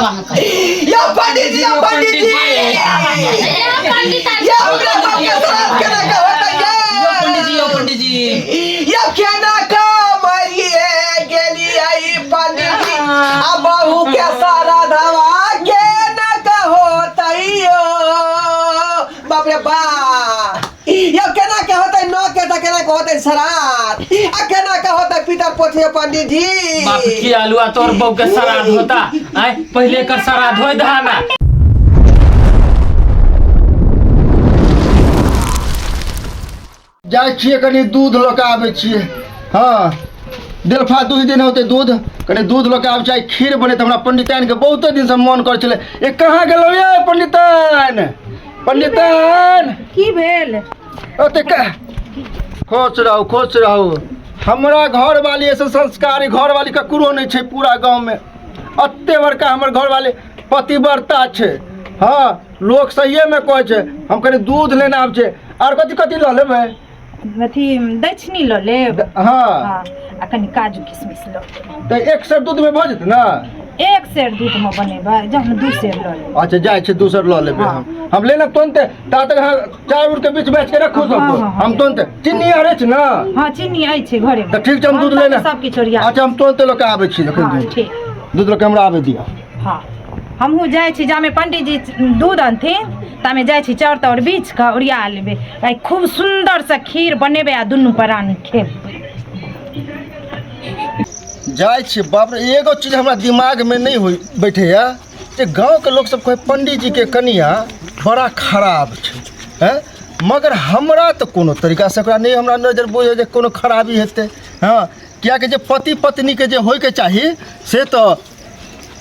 यो पंडित जी, यो पंडित जी, यो हमरा बाप के श्राद्ध केना के होतै ये? यो पंडित जी, यो पंडित जी, यो केना के मरिए गेलियै पंडित जी, आ बहू के श्राद्धवा केना के होतै यो? बाप रे बाप, यो केना के होतै नौ के त केना के होतै श्राद्ध, आ केना के होतै पितर पोथी पंडित जी? बाप की आलुआ, तोर बहू के श्राद्ध होता आय? पहले कर श्राद्ध होय दहा ना। जाइ छियै, कनि दूध लऽ कऽ आबै छियै। हँ, दिलफा दूध दिन होतै दूध, कनि दूध लऽ कऽ आबै छियै। आइ खीर बनेतै हमरा पंडिताइनके, बहुते दिनसँ मोन करै छलै। ए, कहाँ गेलहुँ ये पंडिताइन? पंडिताइन! की भेल? ओते खुश रहू, खुश रहू। हमरा घरवाली ऐसे संस्कारी घरवाली ककरो नहि छै पूरा गाँवमे। एते बड़का हमर घरवाली पतिव्रता छै। हँ, लोक सहिएमे कहै छै। हम कनि दूध लेने आबै छै। आर कथी कथी लऽ लेबै? अथी दक्षिणी लऽ लेब। हँ। हँ, आ कनि काजू किशमिश लऽ लेब। तऽ एक सेर दूधमे भऽ जेतै ने? एक सेर दूधमे बनेबै? जब दू सेर लऽ लेब। अच्छा, जाइ छै, दोसर लऽ लेबै। हम ले लेब तुरन्ते। ता तक अहाँ चाउर के बीच बेच के रखू सब। हँ, हम तुरन्ते, चीनी आर अछि ने? हँ, चीनी अछि घरे। तऽ ठीक छै, हम दूध ले लेब। सब किछु ओरिया। अच्छा, हम तुरन्ते लऽ कऽ आबै छी। हँ, ठीक। दूध लऽ कऽ हमरा आबै दिअ। हँ, हमहूँ जाइ छी। जामे पंडीजी दूध अनथिन तामे जाइ छी, चाउर ताउर बीछ कऽ ओरिया लेबै। आइ खूब सुन्दरसँ खीर बनेबै आ दुनू प्राणी खेबै। जाइ छी। बाप रे, एगो चीज हमरा दिमागमे नहि होइ बैठैए जे गाँवके लोक सब कहै पंडीजीके कनिया बड़ा खराब छै। हैं, मगर हमरा तऽ कोनो तरीकासँ ओकरा नहि हमरा नजर बुझै जे कोनो खराबी हेतै। हँ, किएकि जे पति पत्नीके जे होइके चाही से तऽ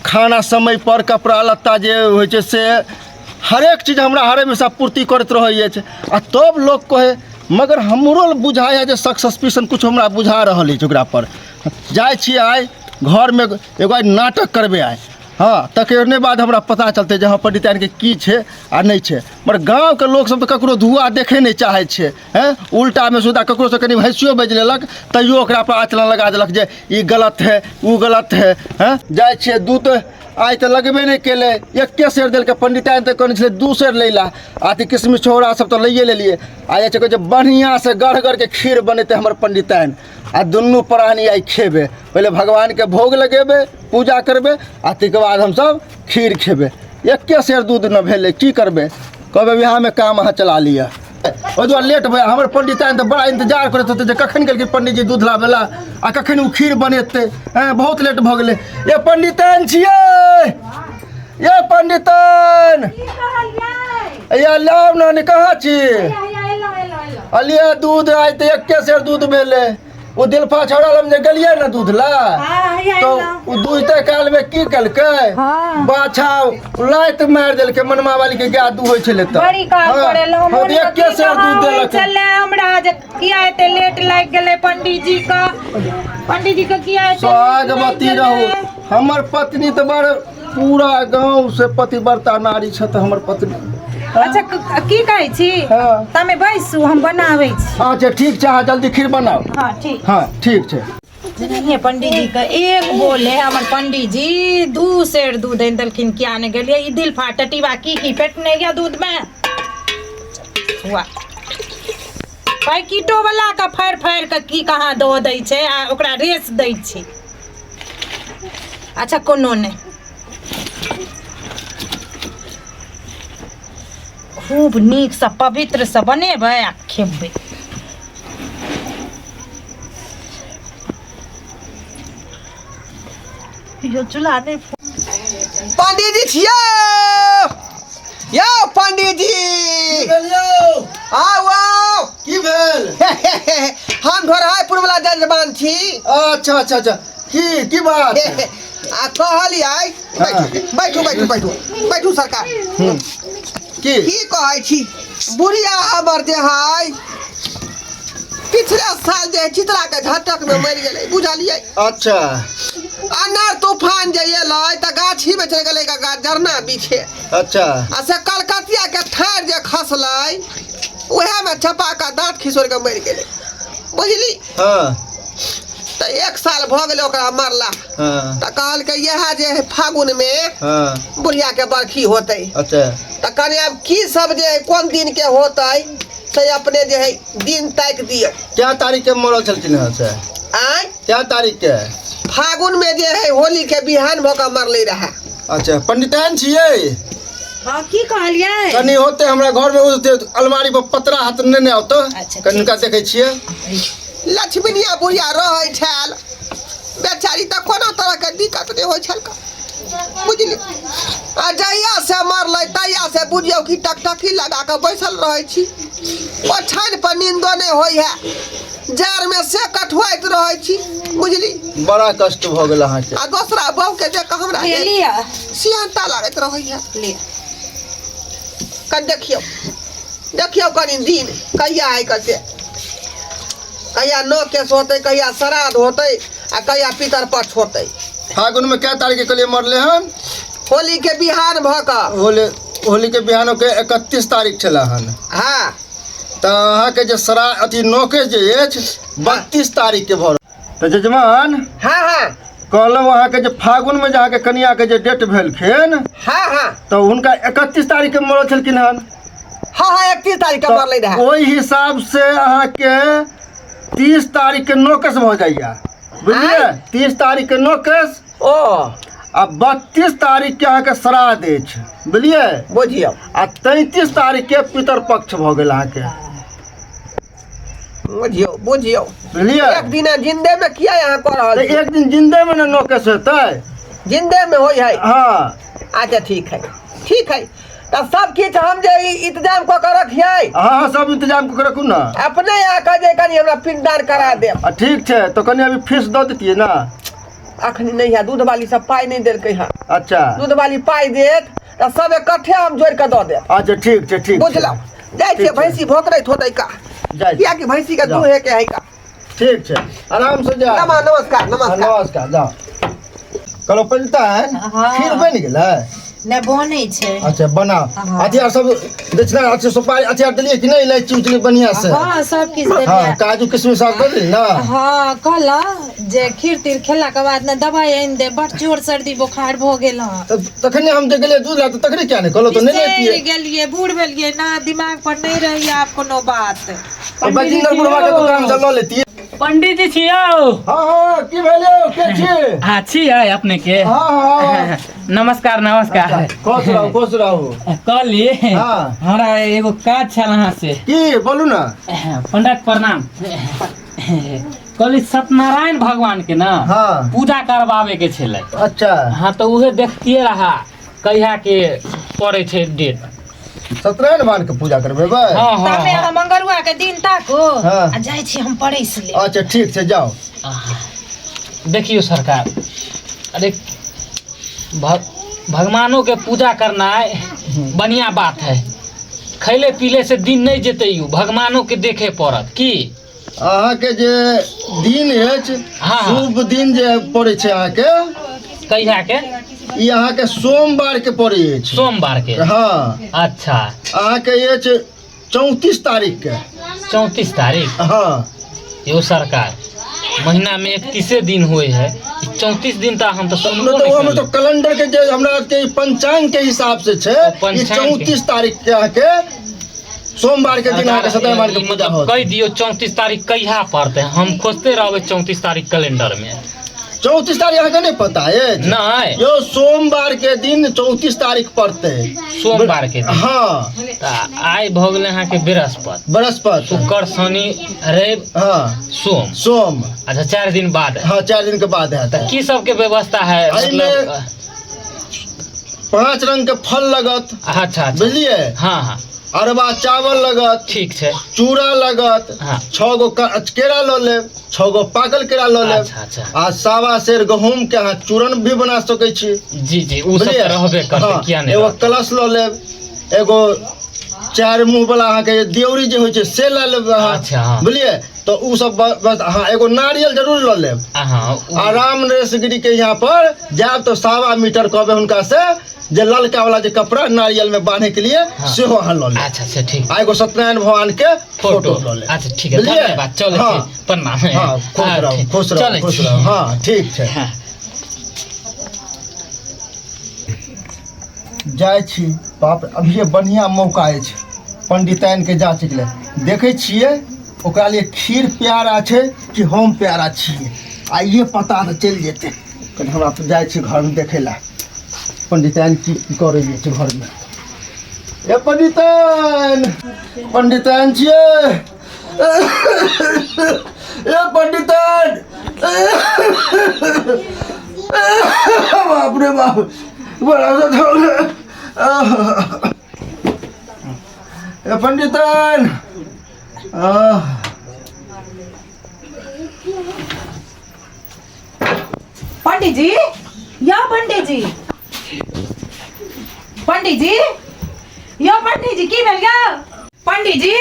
खाना समय पर, कपड़ा लत्ता जे होइ छै से हरेक चीज हमरा हर हमेशा पूर्ति करैत रहै अछि। आ तब लोक कहै, मगर हमरो बुझाइए जे शक सस्पिशन किछु हमरा बुझा रहल अछि ओकरापर। जाइ छी आइ घरमे, एगो आइ नाटक करबै आइ। हँ, तकर बाद हमरा पता चलतै जे हँ, पंडिताइनके की छै आ नहि छै। मगर गाँवके लोकसभ तऽ ककरो धुआँ देखै नहि चाहै छै। हँ, उल्टामे सुधा ककरोसँ कनि भैंसियो बाजि लेलक तैयो ओकरा पर आचलन लगा देलक जे ई गलत है, ओ गलत है। हँ, जाइ छियै। दूध आइ तऽ लगबे नहि केलै, एके सेर देलकै। पंडिताइन तऽ कहने छलै दू सेर लै लए। आ तऽ किशमिश छौड़ा सब तऽ लैए लेलियै। आ जाइ छै, कहै छै बढ़िआँसँ गढ़ गढ़के खीर बनेतै हमर पंडिताइन आ दुनू प्राणी आइ खेबै। पहिले भगवानके भोग लगेबै, पूजा करबै आ ताहिके बाद हमसब खीर खेबै। एके सेर दूध नहि भेलै, की करबै? कहबै बिहारमे काम अहाँ चला लिअ। ओहि दुआरे लेट भऽ हमर पंडिताइन तऽ बड़ा इंतजार करैत होतै जे कखन गेलखिन पंडीजी दूध लाबै लए आ कखन ओ खीर बनेतै। हँ, बहुत लेट भऽ गेलै। ये पंडिताइन छियै, ये पंडिताइन, या लाउ ने, कहाँ छी? अलिया दूध। आइ तऽ एके सेर दूध भेलै। ओ दिलफा छौड़ा लग जे गेलियै ने दूध ला, तो ओ दूधते काल में की केलकै, बाछा लात मारि देलकै। मनमा वाली के गाय दूहै छलै तऽ बड़ी काल पड़ल हम। हँ, एके सेर दूध देलक। छलै हमरा जे किया एते लेट लागि गेलै पंडीजी का, पंडीजी के किया एते late लागि सोहागवती गेलै? रहू। हमर पत्नी तऽ बड़ पूरा गाँव से पतिव्रता नारी छथि हमर पत्नी। अच्छा, की कहै छी? हँ। तमे बैसू, हम बनाबै छी। अच्छा, ठीक छै, अहाँ जल्दी खीर बनाउ। हँ, ठीक। हँ, ठीक छै। हे पंडीजी के एक बोले हमर पंडीजी दू सेर दूध आनि देलखिन। किया नहि गेलियै? ई दिल फाट टटीबा की की पेटने या दूध में हुआ, पैकिटो वाला के फाड़ि फाड़ि के की कहाँ दऽ दै छै आ ओकरा रेस दै छै। अच्छा, कोनो नहि, खूब नीकसँ पवित्रसँ बनेबै आ खेबै। यो चूल्हा नहि। पंडीजी छियै यौ, पंडीजी, आउ आउ। की भेल? हम ढोरहाइपुर वाला जजमान छी। अच्छा अच्छा अच्छा, की की बात? आ कहलियै, बैठू बैठू बैठू बैठू बैठू सरकार। की? की कहै छी, बुढ़िया हमर जे है पिछला साल जे है चितरा के झटक में मरि गेलै, बुझलियै? अच्छा। अनार तूफान जे एलै तऽ गाछी में चलि गेलै झरना बीछे। अच्छा। आ से कलकतिया के ठाढ़ जे खसलै, उएह में चपा के दाँत खिसोड़ के मरि गेलै, बुझली? हाँ। तऽ एक साल भऽ गेलै ओकरा मरला। हाँ। तऽ कहलकै इएह जे है फागुन में हाँ। बुढ़िया के बरखी होतै। अच्छा। तऽ कनि आब की सब जे है कोन दिन के होतै से अपने जे है दिन ताकि दियौ। क्या तारीख के मरल छलखिन हँ से? आँय? क्या तारीख के? फागुन में जे है होली के बिहान भऽ कऽ मरलै रहए। अच्छा, पंडिताइन छियै? हाँ, की कहलियै? कनि होते हमरा घर में होते अलमारी पर पतरा हाथ नेने आउ तऽ। अच्छा, कनि हुनका देखै छियै। लक्ष्मीनिया बुढ़िया रहै छल बेचारी, तऽ कोनो तरहके दिक्कत नहि होइ छल, बुझली? आ जहिया से मरलै तहिया से बुझियौ कि टकटकी लगा कऽ बैसल रहै छी, ओछाइन पर नींदो नहि होइ है, जाड़मे से कठुआइत रहै छी, बुझली? बड़ा कष्ट भऽ गेल अहाँके। आ दोसरा बहूके देख कऽ हमरा ले लिअ। सिहन्ता लागैत रहैए। लिअ। कनि देखियौ, देखियौ कनि दिन कहिया है, कते कहिया नौ केस होतै, कहिया श्राद्ध होतै आ कहिया पितर पक्ष होतै। फागुन में क्या तारीख के कहलियै मरले हन? होली के बिहान भऽ कऽ। होली, होली के बिहान के 31 तारीख छलै हन। हाँ। तऽ अहाँके जे सरा अथी नौकेश जे अछि 32 तारीख के भऽ तऽ जजमान। हाँ हाँ। कहलहुँ अहाँके जे फागुन में जे अहाँके कनिया के जे डेट भेलखिन, हाँ हाँ, तऽ हुनका 31 तारीख के मरल छलखिन हन। हाँ हाँ, 31 तारीख के मरलै रहए। ओहि हिसाब से अहाँके 30 तारीख के नौकेश भऽ जाइया, बुझलियै? 30 तारीख के नौकेश ओ आ 32 तारीख के अहाँके श्राद्ध अछि, बुझलियै? बुझियौ। आ 33 तारीख के पितर पक्ष भऽ गेल अहाँके। बुझियौ, बुझियौ। बुझलियै? एक दिन जिंदे में किया यहाँ कऽ रहल तऽ छी? एक दिन जिंदे में ने नौकेश हेतै। जिंदे में होइ है? हाँ। अच्छा, ठीक है, ठीक है। तऽ सब किछु हम जे ई इंतजाम कऽ के रखियै? हाँ हाँ, सब इंतजाम कऽ के रखू ने। अपने यहाँ कह जे कनि हमरा पिंडदान करा देब। आ ठीक छै, तऽ कनि अभी फीस दऽ दैतियै ने। अखनी नहि है, दूध वाली सब पाइ नहि देलकै हँ। अच्छा। दूध वाली पाइ देत तऽ सब इकट्ठे हम जोड़ि कऽ दऽ देब। अच्छा, ठीक छै, ठीक छै। बुझलहुँ? जाइ छियै, ठीक छै। भैंसी भोकरैत होतै का। जाइ छी। कियाकि भैंसी के जाउ। दूहे के है का। ठीक छै, आराम से जाउ। नमस्कार, नमस्कार। नमस्कार, जाउ। कहलहुँ पंडिताइन, हाँ। खीर बनि गेलै? नहि, बनै छै। अच्छा, बनाउ। हाँ। अथी आर सब दक्षिणा अथी सुपारी अथी आर देलियै कि नहि, इलायची उचली बढ़िआँ से? हाँ, सब किछु हाँ। देलियै। काजू किशमिश आर दऽ देली ने? हाँ, कहला जे खीर तीर खेला के बाद ने दवाई आनि दे, बड़ जोर सर्दी बोखार भऽ गेल हँ। तऽ तखने हम जे गेलियै दूध लए तऽ तखने किया नहि कहलहुँ, तऽ नहि बिसरि लैतियै। गेलियै, बूढ़ भेलियै ना, दिमाग पर नहि रहैया आब कोनो बात। तऽ बजिन्दर बुढ़वा के दुकान से लऽ लेतियै। पंडित जी छियौ? हाँ हाँ, की भेल यौ, के छी? हाँ, छियै अपने के? हाँ हाँ। नमस्कार, नमस्कार। खुश रहू, खुश रहू। कहली, हाँ। हमरा एगो काज छल अहाँ से। की, बोलू ने। पंडित प्रणाम। कहली सत्यनारायण भगवान के ना, हाँ, पूजा करवावे के छलै। अच्छा। हाँ, तऽ उहे देखतियै रहा कहिया के पड़ै छै डेट। सत्यनारायण भगवान के पूजा करबेबै? हाँ हाँ। तमे हाँ। अहाँ मंगरुआ के दिन ताकू। हाँ। आ जाइ छी हम परसि लेब। अच्छा, ठीक छै, जाउ। देखियौ सरकार, अरे भगवानों के पूजा करनाइ बढ़िया बात है। खैले पीले से दिन नहीं जेते, यौ भगवानों के देखे पड़त की। अहाँके जे दिन अछि, हाँ। शुभ दिन जे पड़ै छै अहाँके। कहिया के? ई अहाँके सोमवार के पड़ै अछि। सोमवार के? हाँ। अच्छा। अहाँके अछि 34 तारीख के। 34 तारीख? हाँ। यो सरकार, महीना में 31 दिन हुए है, 34 दिन तक हम तो सुनबो मतलब नहीं हम तो करलियै। कैलेंडर के जे हमरा के पंचांग के हिसाब से छै, ई पंचांग के। 34 तारीख के अहाँके सोमवार के दिन अहाँके सरकार, सत्यनारायण के ई पूजा मतलब होत। कहि दियौ 34 तारीख कहिया पड़तै, हम खोजते रहबै 34 तारीख कैलेंडर में। 34 तारीख अहाँके नहि पता अछि? नहीं। यौ, सोमवार के दिन 34 तारीख पड़तै। सोमवार के दिन? हाँ। तऽ आइ भऽ गेलै अहाँके बृहस्पति। बृहस्पति। शुक्र, शनि, रवि, हाँ, सोम। सोम। अच्छा, 4 दिन बाद है। हाँ, 4 दिन के बाद है। तऽ की सबके व्यवस्था है? एहिमे मतलब 5 रंग के फल लगत। अच्छा अच्छा। बुझलियै? हाँ हाँ। अरबा चावल लगत। ठीक छै। चूड़ा लगत। हाँ। 6 गो केरा लऽ लेब, 6 गो पाकल केरा लऽ लेब। अच्छा अच्छा। आ 1.25 सेर गहूम के अहाँ चूरन भी बना सकै छी। जी जी, ओ सब बुझलियै? तऽ रहबे करतै। हाँ, किया नहि एगो रहतै? कलश लऽ लेब, एगो 4 मुँह वाला अहाँके दियौरी जे होइ छै से लऽ लेब अहाँ। अच्छा, हाँ। बुझलियै? तऽ ओ सब बस। हाँ, एगो नारियल जरूर लऽ लेब। हाँ। आ राम नरेश गिरी के यहाँ पर जायब तऽ 1.25 मीटर कहबै हुनका से। जे ललका वाला जे कपड़ा नारियल में बांधे के लिए सेहो अहाँ लऽ लेब। अच्छा अच्छा ठीक। आ एगो सत्यनारायण भगवान के फोटो फोटो लऽ लेब। अच्छा ठीक है। बुझलियै? धन्यवाद, चलै हाँ। छी, प्रणाम। हाँ, खुश हाँ, रहू, ठीक। खुश रहू, चलै खुश छी। रहू। हाँ ठीक छै। हाँ। जाइ छी बाप रे, अभिये बढ़िआँ मौका अछि पंडिताइनके जाँचके लेल। देखै छियै ओकरा लिए खीर प्यारा छै कि हम प्यारा छियै, आइए पता तऽ चलि जेतै। कनि हमरा तऽ जाइ छी घरमे देखै लए पंडिताइन की की करै छै घरमे। ए पंडिताइन, पंडिताइन छियै? ए पंडिताइन, बाप रे बाप, बड़ा ए पंडिताइन। पंडित जी, या पंडित जी, पंडित जी, यो पंडित जी, की भेल यौ पंडित जी?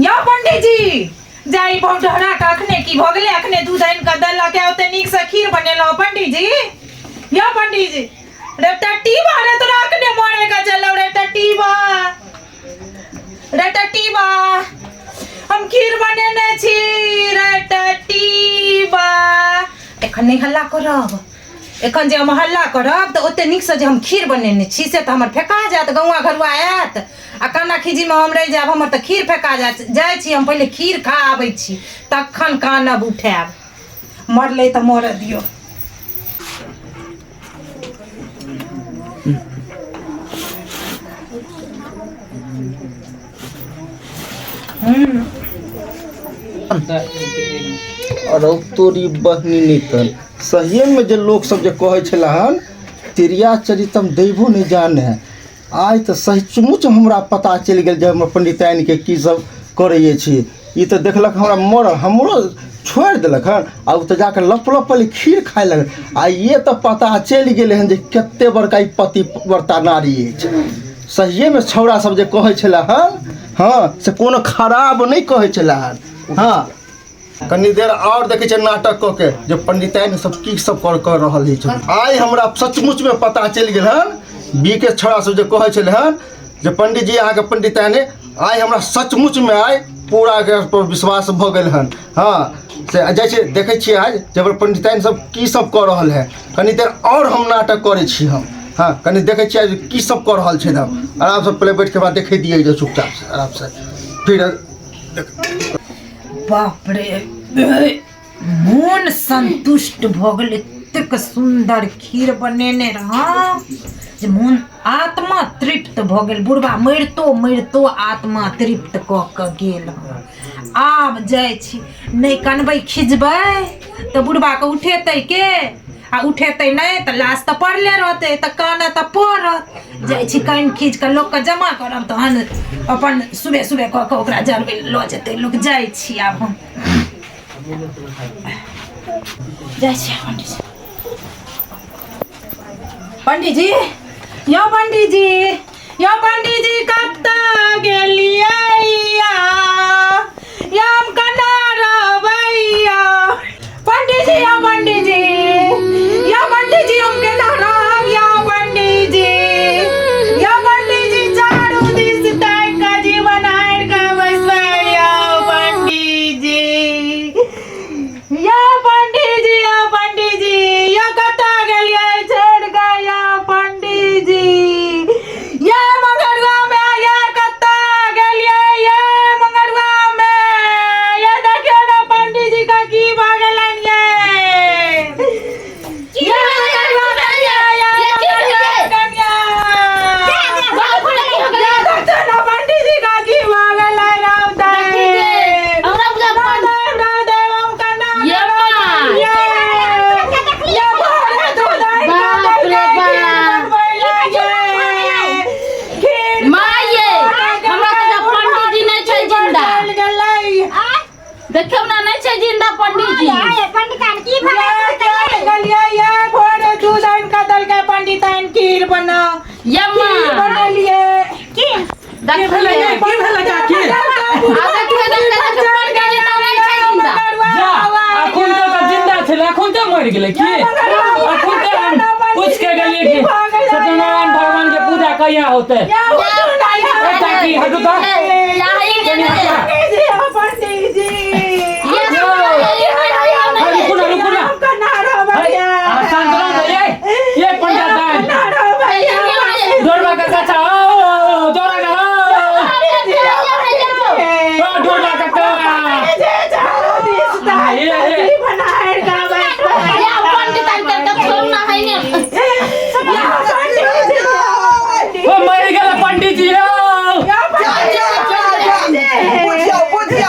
यो पंडित जी, जाई बहुत ढहरा के अखने की भऽ गेलै? अखने दूध आनि कऽ देलक, ओते नीक से खीर बनेलहुँ। पंडित जी, यो पंडित जी, रे टट्टी बा रे, तोरा अखने मरे के चलौ रे टट्टी बा, रे टट्टी बा, हम खीर बनेने छी रे टट्टी बा। एखन नहि हल्ला करब, एखन जे हम हल्ला करब तऽ ओते नीकसँ जे हम खीर बनेने छी से तऽ हमर फेका जायत, गौआ घरुआ आयत आ काना खीजीमे हम रहि जायब, हमर तऽ खीर फेका जायत। जाइ छी हम पहिले खीर खा आबै छी, तखन कानब उठायब। मरलै तऽ मरऽ दियौ। अरौ तोरी बहनी नितन, सहिएमे जे लोक सब जे कहै छलै हन तिरिया चरितम दैबो नहि जाने, आइ तऽ सचमुच हमरा पता चलि गेल जे हमर पंडिताइनके की सब करै अछि। ई तऽ देखलक हमरा मरल, हमरो छोड़ि देलक हन आ ओ तऽ जाकऽ लप लपल खीर खाइ लगल। आ ये तऽ पता चलि गेलै हन जे कते बड़का ई पतिव्रता नारी अछि। सहिएमे छौड़ा सब जे कहै छलै हन, हँ से कोनो खराब नहि कहै छलै हन। हँ कनी देर आओर देखै छियै नाटक कऽ के जे पंडिताइन सब की सब कर कर रहल अछि। आइ हमरा सचमुचमे पता चलि गेल हन, बी के छौड़ा सब जे कहै छलै हन जे पंडीजी अहाँके पंडिताइने, आइ हमरा सचमुचमे आइ पूरा के पर विश्वास भऽ गेल हन। हँ से जाइ छियै देखै छियै आइ जे हमर पंडिताइन सब की सब कऽ रहल है। कनी देर आओर हम नाटक करै छी हम। हँ कनी देखै छियै आइ की सब कऽ रहल छै। हम आरामसँ पहिले बैठके बाद देखै दियै जे चुपचापसँ आरामसँ फिर। बाप रे, मोन संतुष्ट भऽ गेल। एतेक सुन्दर खीर बनेने रहौं जे मोन आत्मा तृप्त भऽ गेल। बुढ़बा मरितो मरितो आत्मा तृप्त कऽ कऽ गेल हँ। आब जाइ छी, नहि कनबै खिजबै तऽ बुढ़बाके उठेतै के? आ उठेतै नहि तऽ लाश तऽ पड़ले रहतै, तऽ कानऽ तऽ पड़त। जाइ छी कानि खींच कऽ लोकके जमा करब, तहन अपन सुबह सुबह कऽ कऽ ओकरा जरबै लऽ जेतै लोक। जाइ छी आब हम, जाइ छी। पंडीजी, पंडीजी, यौ पंडीजी, यौ पंडीजी, कतऽ गेलियै या? यौ हम केना रहबै यौ पंडीजी? यौ पंडीजी, यौ पंडीजी, हम केना रहब यौ पंडीजी? यौ पंडीजी, चारू दिस ताकि कऽ जीवन हारि कऽ बैसबै यौ पंडीजी। यौ पंडीजी, यौ पंडीजी, यौ कतऽ गेलियै छोड़ि कऽ यौ पंडीजी? यौ मंगरुआ मे, यौ कतऽ गेलियै यौ मंगरुआ मे? यौ देखियौ ने पंडीजी के की भऽ गेलनि यै। यौ मंगरुआ मे, यौ यौ मंगरुआ कनिया, यौ देखियौ ने पंडीजी के की भऽ गेलै। रामदेव, रामदेव, रामदेव, हम केना ये माँ। बाप रे बाप। माँ ये, हमरा तऽ पंडीजी नहि छै जिंदा। देखियौ ने, नहि छै जिंदा पंडीजी। खीर बनाओ। ये माँ। बनेलिए। देखियौ। की भेलै काकी? आ देखियौ, देखियौ, देखियौ, पंडीजी तऽ नहि छै जिंदा। जा, अखन तऽ जिंदा छलै, अखन तऽ मरि गेलै की? अखन तऽ हम पूछि के गेलियै कि सत्यनारायण भगवान कहिया होते? या उठू ना या। ए काकी, हटू तो। पंडित पंडित जी, ओ पंडित जी। अरे रुकू ना, रुकू ना। हम कना रहबै। अरे शांत रहो ना, ये पंडा साहब। कना रहबै। दौड़बा काका छा, ओ दौड़ा ना, ओ दौड़बा काका। ये। ओ मरि गेल पंडित जी यौ। जा जा जा जा, बुझिया बुझिया,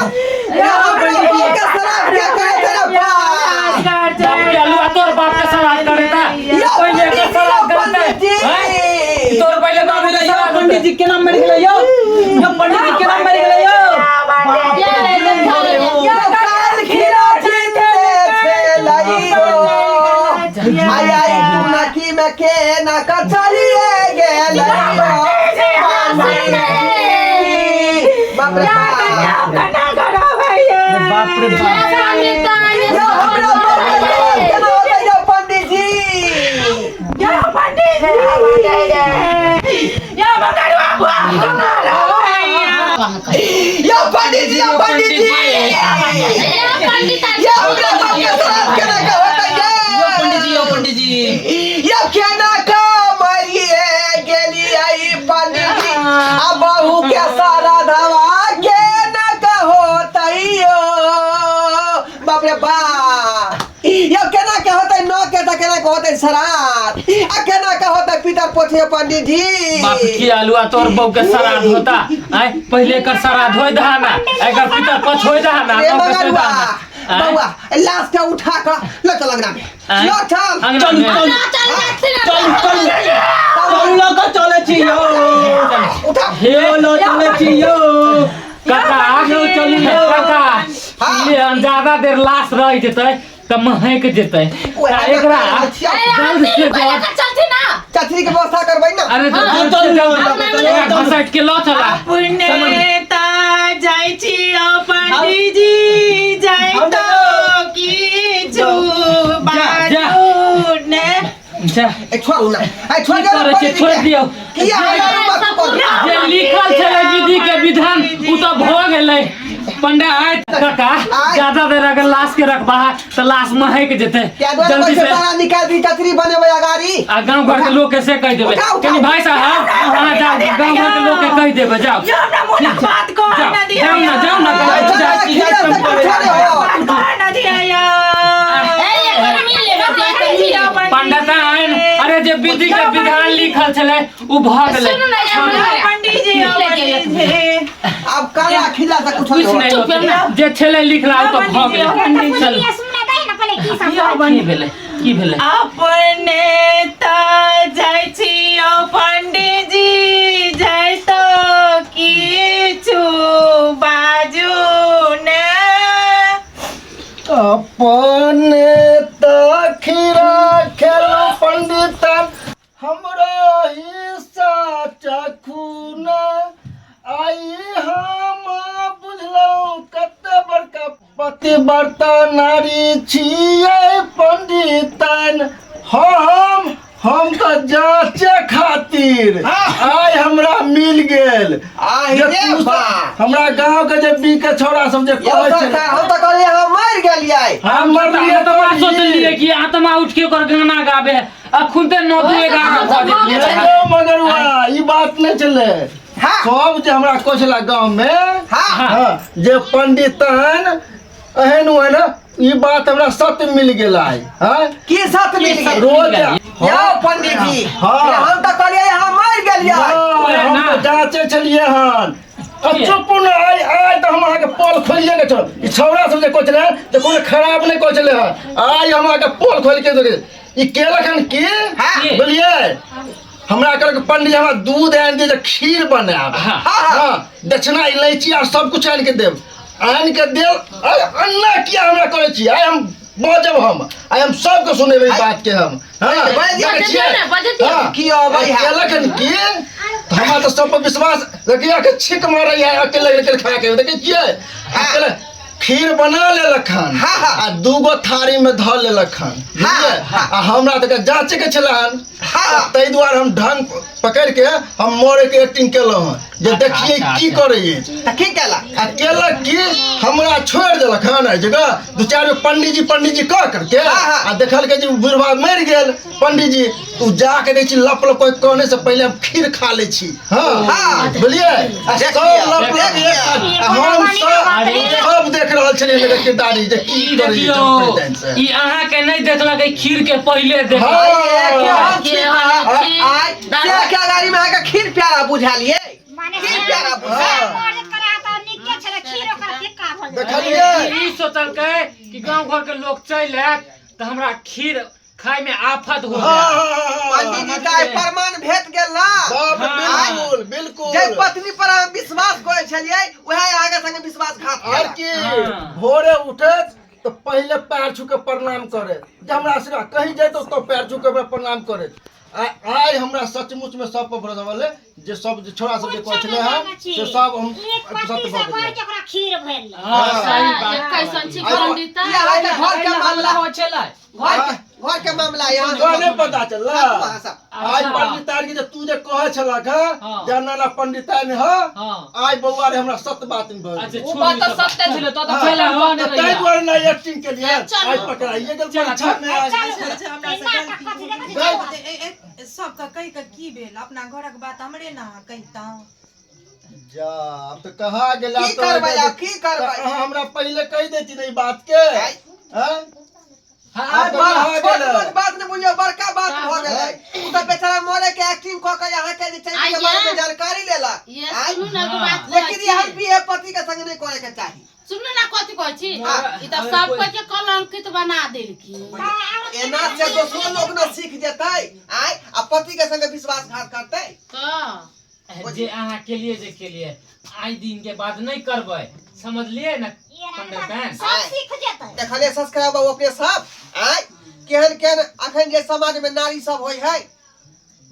यहाँ हमरा बहू के श्राद्ध के करे तेरा बाप। बाप के अलुआ, तोर बाप के श्राद्ध करे ता यौ पहिले एकर पंडित जी, श्राद्ध यौ करते। पंडित जी। हैं? तोर पहिले बाबू के श्राद्ध पंडित जी केना मरि गेलै यौ? यौ पंडित जी केना मरि गेलै यौ? यौ काल खीरा जीते छेलैयो, आय आय कुनकी में के ना कचलिए गेलैयो पंडित जी। बाप रे बाप। बाप रे बाप। यौ हमरा बहू के श्राद्ध केना होतै यौ पंडित जी? यौ पंडित जी, यौ पंडित जी, यौ हमरा बहू के श्राद्ध केना के होतै यौ? पंडित जी, यौ पंडित जी। यौ केना के मरिए गेलियै पंडित जी, आ बहू के श्राद्धवा केना के होतै यौ? बाप रे बाप। यौ केना के होतै नौ के तऽ केना के होतै श्राद्ध, आ केना के होतै पितर पोथी पंडित जी? बाप की आलुआ, तोर बहू के श्राद्ध होता आय? पहिले एकर श्राद्ध होय दहा ना, एकर पितर पछ होय दहा ना। रे नौ के मगरुआ, दहा ना। आँय? बौआ, लाश के उठा कऽ लऽ चल अंगना में। आँय? लऽ चल। अंगना चलू में। चलू चलू चलू चलू, लऽ कऽ चलै छी यौ। उठा। हे यौ लऽ चलै छी यौ। काका, यौ चलू यौ। काका, हाँ। ये हम ज्यादा देर लाश रह जेतै तऽ महक जेतै। ओएह आ एकरा जल्द से जल्द चचरी के व्यवस्था करबै ना। अरे तऽ हाँ, जल्द से चलू, जल्द चलू, एकरा चलू। घसैट के लऽ चला। अपने ता जाइ छी ओ पंडीजी, जाइ तो किछु बाजू ने। जा। ए छोड़ू ना, ए छोड़ की दियौ करै छियै? पंडित छोड़ि जी दियौ। के। किया हल्ला मत करू। जे लिखल छलै विधि के विधान, उ तऽ भऽ गेलै। पंडा आय काका, आय। ज्यादा देर अगर लाश के रखबा तऽ लाश महक जेतै। क्या दुआरे जल्दी पैसे से सारा निकाल दी, चचरी बनेबै अगाड़ी। आ गाँव घर के लोग के से कहि देबै। उठाउ, उठाउ। कनि भाई साहब, अहाँ जाउ, गाँव घर के लोग के कहि देबै, जाउ। यो हमरा मुँहक बात कह जाउ न दिया। जाउ ना, जाउ ना, ए, जाउ, चल, जाउ। खीरा से कुछो नहि हो। कह न दिया। पंडा आइन, अरे जे विधि के विधान लिखल छलै उ भऽ गेलै। पंडीजी, ओ पंडीजी। आब काला खिला से कुछो कुछ नहि नहि हो। होतै। जे छलै लिखला उ तऽ भऽ गेलै। चलू। की भेलै? की भेलै? अपने त जाइ छी ओ पंडीजी, जाइ तो किछु बाजू ने। अपने तऽ खीरा खेलहुँ पंडितन, हमरो हिस्सा चखू ना। आइ हम बुझलहुँ कते बड़का पतिव्रता नारी छियै पंडितन। हम तऽ जाँचे खातिर आइ हमरा मिल गेल। आहि जे रे तू सब- बा। हमरा गाँव के जे बी के छौड़ा सब जे यौ कहै छलै, सरकार, हम तऽ कहलियै हम मरि गेलियै। हम मरलियै। आत्मा सोचलियै कि आत्मा उठ के ओकर गाना गाबे, अखुन ते 9 2 11 भऽ जेतै। नहि यौ मगरुआ, ई बात नहि छलै। हाँ। सब जे हमरा कहै छलै गाँव मे, हाँ। हाँ, जे पंडितन एहन ओहन, ई बात हमरा सत्य मिल गेल आइ। हाँ? की सत्य मिल गेल? रोज यौ पंडित जी, हाँ। हम तऽ कहलियै हम मरि गेलियै। नहि, हम तऽ जाँचे छलियै हन। आ चुप ने, आइ आइ तऽ हम अहाँके पोल खोलिए के छोड़ब। ई छौड़ा सब जे कहै छलै हन, जे कोनो खराब नहि कहै छलै हन, आइ हम अहाँके पोल खोलि के देबै। ई केलक हन की? हाँ। बुझलियै, हमरा कहलक पंडित हमरा दूध आनि दिअ जे खीर बनायब। हाँ। हाँ, दक्षिणा इलायची आर सब कुछ आनि के देब, आनि के देब। अरे अन्ना किया हमरा करै छी? आइ हम बाजब, हम आइ हम सबके सुनेबै ई बात के हम। हाँ, बाजि देखै दियौ छियै? ने, बाजि दियौ। हाँ। की अबै है? केलक हन की? तऽ हमरा तऽ सब पर विश्वास देखिए के छीक मारैया अकेले अकेले खा के, देखै छियै अकेले। खीर बना लेलक हन। हाँ, हाँ। आ दूगो थारी में धऽ लेलक हन। हाँ, बुझलियै? हाँ। आ हमरा तऽ जाँचे के छलै हन। हाँ। ताहि दुआरे हम ढंग पकड़ के हम मरे के एक्टिंग केलहुँ हन जे अच्छा, देखिए अच्छा, की अच्छा। करै अछि। तऽ की केला? आ केलक की, हमरा छोड़ि देलक हन एहि जगह, दू चारि गो पंडीजी पंडीजी कह करके। हाँ, हाँ। आ देखलकै जे बुढ़वा मरि गेल पंडीजी, तू जाके दै छी लप लप कहने से पहिले हम खीर खा लै छी। हाँ। हाँ। बुझलियै? आ देख सब लिअ, लप लप देख लिअ। आ हम सब सब देख रहल छलियै एकर किरदारी जे की ई करै देखियौ, छै। ई अहाँके नहि देखलक, ई खीर के पहिले देखलक। हाँ। केहन छी? केहन छी? आइ से के गाड़ी में अहाँके खीर प्यारा बुझालियै, खीर प्यारा बुझायल। देखलियै? ई सोचलकै कि गांव घर के लोग चलि आयत तऽ हमरा खीर खाय में आफत हो हाँ, जायत। हाँ, हाँ, हाँ। पंडीजी का आइ प्रमाण भेट गेल ना। बाप रे, हाँ। बिल्कुल बिल्कुल। जे पत्नी पर अहाँ विश्वास करै छलियै, उएह अहाँके संगे विश्वासघात और केलक। की। हाँ। भोरे उठे तो पहले पैर छू के प्रणाम करे, जे हमरा आशीर्वाद कहीं जाए तो पैर छू के हमरा प्रणाम करे। आ आइ हमरा सचमुच में सब पर भरोसा भेलै, जे सब जे छोरा सब जे कहै छलै हन से सब हम सत्य भऽ गेलै। खीर भेल। हाँ, सही बात। कैसन छी पंडित? ई अहाँके घर के मामला, होइ छलै। घर के, घर के मामला यहाँ तोरा नहि पता चलला? अहाँ सब। आइ पंडिताइन के जे तू जे कहै छलक हँ हाँ। जे ना ना पंडिताइन ह, हाँ। आइ बौआ रे हमरा सत्य बात नहि भऽ अच्छा, गेल। ओ छोड़ू बात ई तऽ सब बात। सत्य छलै, तो तऽ हाँ, पहिले हम कहने तऽ ताहि रहियै। दुआरे नहि एक्टिंग केलियै, चलू। आइ पकड़ाइए गेल परीक्षा मे आइ। अच्छा, हमरा से गलती हो गेल। सबके कहि कऽ की भेल? अपना घरक बात हमरे ने अहाँ कहितहुँ। जा, आब तऽ कहा गेल आब की तऽ करबै आब, की करबै? अहाँ हमरा पहिले कहि देती ने ई बात के। आइ। आँय? हाँ, आब तऽ कहा छोट गेल। मोट बात नहि बुझियौ, बड़का बात भऽ गेलै। ओ तऽ बेचारा मरे के एक्टिंग कऽ के अहाँके जे छै के बारे में जानकारी लेलक। ये आइ? सुनू ने, एगो बात लेकिन कहै एहन छी। भी पति के संग नहि करे के चाही। सुनू ने, कथी कहै छी? हाँ। ई तऽ सब के कलंकित बना देलखिन। एना से दोसरो लोग न सीख जेतै आइ, आ पति के संगे विश्वासघात करतै। तऽ जे अहाँ के लिए जे के लिए आइ दिन के बाद नहीं करबै, समझलियै ने पंडिताइन? सब सीख जेतै। देखलियै सब्सक्राइब बाबू अपने सब, आइ केहन केहन अखन जे समाज में नारी सब होइ है,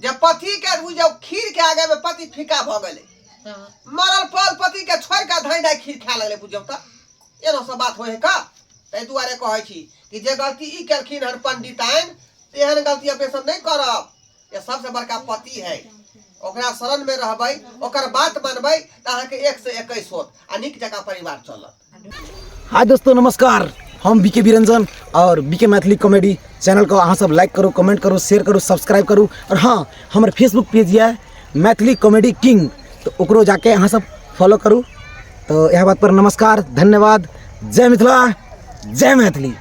जे पति के बुझियौ खीर के आगे में पति फीका भऽ गेलै, मरल पल पति के छोड़ के धाइ धाइ खीर खाए लगलै। बुझियौ तऽ एना सब बात होइ है का? ताहि दुआरे कहै छी कि जे गलती ई केलखिन हन पंडिताइन, तेहन गलती अपने सब नहि करब। ये सबसे बड़का पति है, ओकरा शरण में रहबै, ओकर बात मानबै तऽ अहाँके 1 से 21 होत आ नीक जकाँ परिवार चलत। हाय दोस्तों, नमस्कार। हम बीके बिरंजन और बीके मैथिली कॉमेडी चैनल को अहाँ सब लाइक करू, कमेंट करू, शेयर करू, सब्सक्राइब करू। और हाँ, हमर फेसबुक पेज यऽ मैथिली कॉमेडी किंग, तो ओकरो जाके अहाँ सब फॉलो करू। तो यह बात पर नमस्कार, धन्यवाद। जय मिथिला, जय मैथिली।